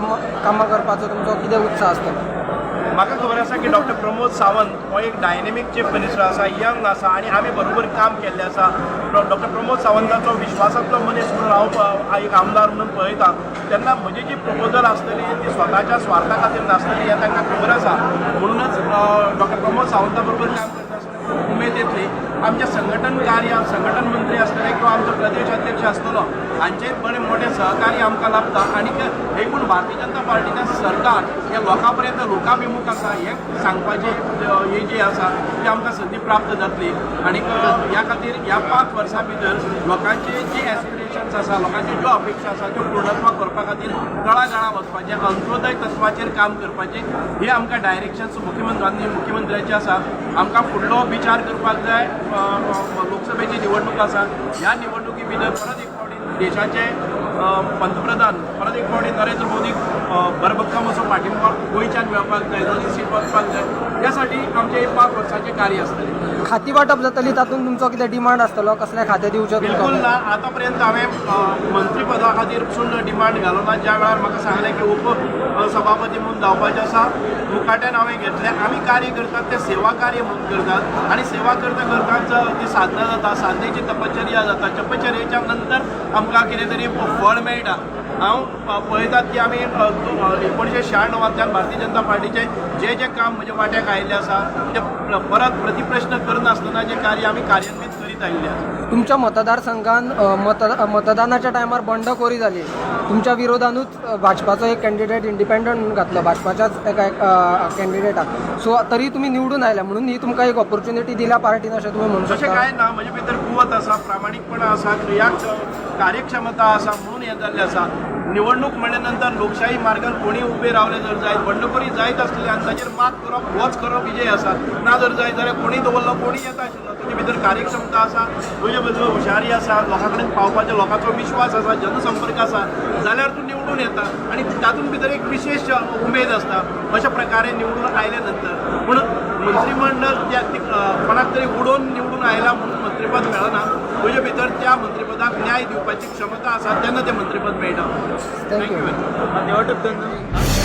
कामां करपाचो तुमचो कितें उत्साह आसतलो? म्हाका खबर आसा की डॉक्टर प्रमोद सावंत हो एक डायनेमीक चीफ मिनिस्टर आसा, यंग आसा आनी आमी बरोबर काम केल्लें आसा. डॉक्टर प्रमोद सावंताचो विश्वासांतलो मनीस म्हणून हांव एक आमदार म्हणून पळयता तेन्ना म्हजी जी प्रपोजल आसतली ती स्वताच्या स्वार्था खातीर नासतली हें तांकां खबर आसा. म्हणूनच डॉक्टर प्रमोद सावंता बरोबर काम करता आसतना खूब उमेद येतली. आमचें संघटन कार्य, संघटन मंत्री आसतले किंवा आमचो प्रदेश अध्यक्ष आसतलो, हांचें बरें मोठें सहकार्य आमकां लाभता आनी एकूण भारतीय जनता पार्टीचें सरकार हें लोकां पर्यंत लोकाभिमूख आसा हें सांगपाचें ही जी आसा ती आमकां संदी प्राप्त जातली. आनी ह्या खातीर ह्या 5 वर्सां भितर लोकांची जी एस्पिरेशन्स आसा, लोकांच्यो ज्यो अपेक्षा आसा त्यो पूर्णत्वाक करपा खातीर तळागाळां वचपाचें, अंत्योदय तत्वाचेर काम करपाचें हे आमकां डायरेक्शन्स मुख्यमंत्र्याचे आसा. आमकां फुडलो विचार करपाक जाय. लोकसभेची निवडणूक आसा. ह्या निवडणुकी भितर परत एक फावटी देशाचे पंतप्रधान परत एक फावटी नरेंद्र मोदीक भरभक्कम असो पाठिंबा गोंयच्यान मेळपाक जाय, दोनी सीट वचपाक जाय. त्यासाठी आमचें हे 5 वर्सांचें कार्य आसतलें. खाती वांटप जातली, तातूंत तुमचो कितें डिमांड आसतलो? कसलें खातें दिवचें तुमकां? बिलकुल ना. आतापर्यंत हांवें मंत्रीपदा खातीर पसून डिमांड घालो ना. ज्या वेळार म्हाका सांगलें की उप सभापती म्हणून जावपाचें आसा, मुखाट्यान हांवें घेतलें. आमी कार्य करतात तें सेवा कार्य म्हणून करतात आनी सेवा करता करताच ती साधना जाता, साधनेची तपश्चर्या जाता, तपश्चर्येच्या नंतर आमकां कितें तरी फळ मेळटा. हांव पळयतात की आमी 1996तांतल्यान भारतीय जनता पार्टीचें जें जें काम म्हज्या वाट्याक आयिल्लें आसा तें परत प्रतिप्रश्न करनासतना जें कार्य आमी कार्यान्वीत करीत आयिल्लें आसा. तुमच्या मतदारसंघान मतदानाच्या टायमार बंडखोरी जाली. तुमच्या विरोधानूच भाजपाचो एक कॅन्डिडेट इंडिपेंडंट म्हणून घातलो, भाजपाच्याच एका कॅन्डिडेटाक. सो तरी तुमी निवडून आयल्या म्हणून ही तुमकां एक ऑपॉर्च्युनिटी दिल्या पार्टीन अशें तुमी म्हणू तशें शकता? कांय ना. म्हजे भितर कुवत आसा, प्रामाणीकपणा आसा, क्रिया कार्यक्षमता आसा म्हणून हें जाल्लें आसा. निवडणूक म्हणल्या नंतर लोकशाही मार्गान कोणी उबे रावले जर जायत, बंडखोरी जायत आसली आनी ताचेर मात करप होच खरो विजय आसा. ना जर जायत जाल्यार कोणी दवरलो कोणी येता आशिल्लो. तुजे भितर कार्यक्षमता आसा, तुजे भितर हुशारी आसा, लोकां कडेन पावपाचो लोकांचो विश्वास आसा, जनसंपर्क आसा जाल्यार तूं निवडून येता आनी तातूंत भितर एक विशेश उमेद आसता. अशा प्रकारे निवडून आयले नंतर पूण मंत्रीमंडळ त्या कोणाक तरी उडोवन निवडून आयला म्हणून मंत्रीपद मेळना. तुजे भितर त्या मंत्रीपदाक न्याय दिवपाची क्षमता आसा तेन्ना तें मंत्रीपद मेळटा. Thank you. Thank you.